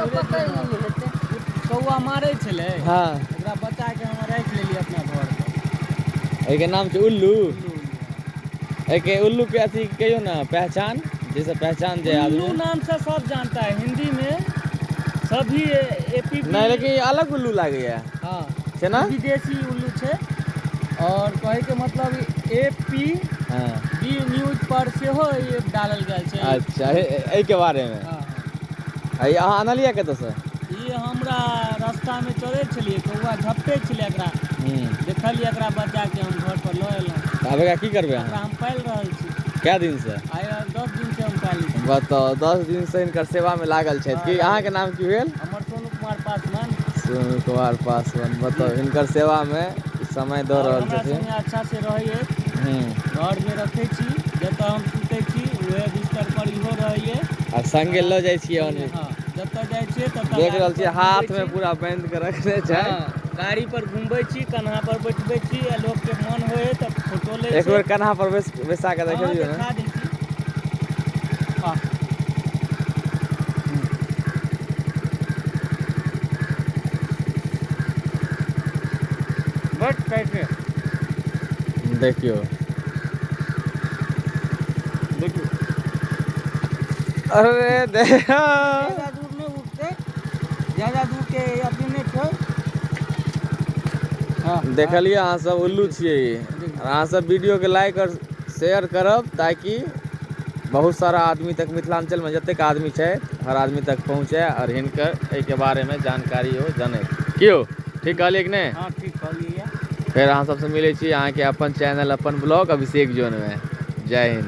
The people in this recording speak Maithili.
छोड़े पकड़ि लेने हेतै। कौआ मारै छलै। हँ। ओकरा बचा के हम राखि लेलियै अपना घर पर। एहिके नाम छै उल्लू। उल्लू। एहिके उल्लू के अथी कहियौ ने पहचान, जैसे पहचान जाए उल्लू आदमी। नाम से सब जानता है, हिंदी में सभी एपी। नहि, लेकिन ई अलग उल्लू लागैया। हाँ। छै ने? विदेशी उल्लू छै, और कहै के मतलब ए पी बी न्यूज पर सेहो ई डालल गेल छै। अच्छा, एहिके बारेमे? हाँ। आ ई अहाँ आनलियै कतऽसँ? ई हमरा रास्ता में चलै छलियै, कौआ झपटै छलै एकरा। देखलियै, एकरा बचा के हम घर पर लऽ एलहुँ। तऽ आब एकरा की करबै एकरा अहाँ? हम पालि रहल छी। कए दिनसँ? आइ 10 दिन से हम पालि छी। बताउ, 10 दिनसँ हिनकर सेवामे लागल छथि। की अहाँके नाम की भेल? हमर सोनू कुमार पासवान। सोनू कुमार पासवान। बताउ, हिनकर सेवामे समय दऽ और रहल हमरा छथिन। संगे अच्छा से रहैए। घरमे रखै छी, जतऽ हम सुतै छी उएह बिस्तर पर इहो रहैए। आ संगे लऽ जाइ छियै ओने? हँ, जतऽ जाइ छियै ततऽ देख गाड़ी रहल छियै पर हाथमे घुमबै छी। पूरा बान्हि कऽ रखने छै। हँ, गाड़ी पर घुमबै छी, कन्हा पर बैठबै छी, आ लोकके मन होइ है तऽ फोटो लै एक छै। बेर कन्हा पर बैसा कऽ हँ, देखबियौ ने। देखा दै छी। आ, बड टाइट। देखियौ। देखियौ। अरे दे। ज्यादा दूर नहि उठतै, ज्यादा दूर के अथी नहि छै। हँ। देखलियै अहाँ सब, उल्लू छियै ई। और अहाँ सब वीडियो के लाइक और शेयर करब ताकि बहुत सारा आदमी तक, मिथिलांचल में जतेक आदमी छै, हर आदमी तक पहुँचे और हिनकर एहिके बारेमे जानकारी हो जनै। की यौ, ठीक कहलियै कि नहि? हँ, ठीक कहलियै। फेर अहाँ सबसँ मिलै छी अहाँके अपन चैनल, अपन ब्लॉग अभिषेक जोनमे। जय हिन्द।